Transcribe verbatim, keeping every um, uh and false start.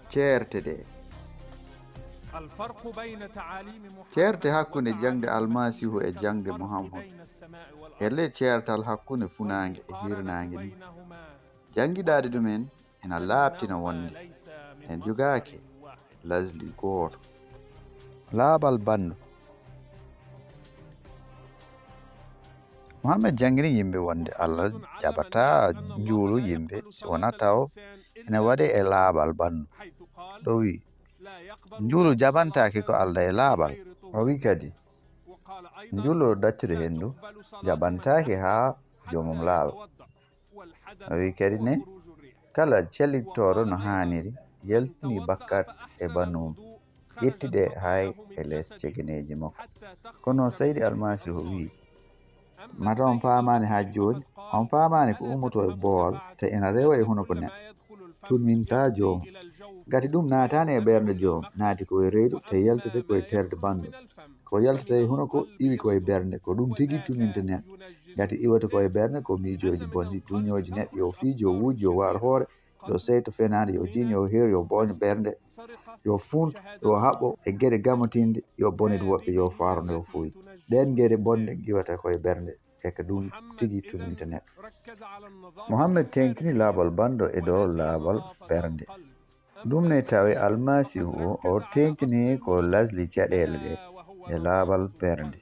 Ceerte ɗe. Ceerte hakkunde jaŋde Almasiihu e jaŋde Muhammad. E ley ceertal hakkunde funaange e hiirnaange ni. Janngiɗaade ɗumen ina laaɓtina wonde en jogaaki lasli gooto. Laaɓal banndo. Muhammad janngini yimɓe wonde Allah jaɓataa njuulu yimɓe si wonaa taw ina waɗee e laaɓal ɓanndu. Ɗo wi'i, njuulu jaɓantaake ko aldaa e laaɓal. O wi'i kadi, njuulu ɗaccude henndu jaɓantaake haa joomum laaɓa. O wi'i kadi ne, kala cellitooɗo no haaniri, yaltini bakkat e ɓanndu mum, ƴetti ɗe hay e les cegeneeji makko. Kono Seydi Almasiihu wi'i, mata on paamaani haa jooni, on paamaani ko ummotoo e boowal, te ina rewa e hunuko neɗɗo, tunnintaa joomum. Ngati ɗum naataani e ɓernde joomum, naati ko e reedu, te yaltete ko e terɗe ɓanndu. Ko yaltata e hunuko iwi ko e ɓernde, ko ɗum tigi tunninta neɗɗo. Ngati iwata ko e ɓernde ko miijooji bonɗi, duñooji neɗɗo, yo fiiju, yo wuuju, yo waar hoore, yo seyto fenaande, yo jiñ, yo heeru, yo booño ɓernde, yo fuuntu, yo haɓɓo e geɗe gamotinɗe, yo bonit woɓɓe, yo faarno, yo fuuy. Ɗeen geɗe bonɗe iwata ko e ɓernde, e ko ɗum tigi tunninta neɗɗo. Muhammad teeŋtini laaɓal banndo e dow laaɓal ɓernde. Ɗum ne tawi Almasiihu o, o teeŋtini ko lasli caɗeele ɗe e laaɓal ɓernde.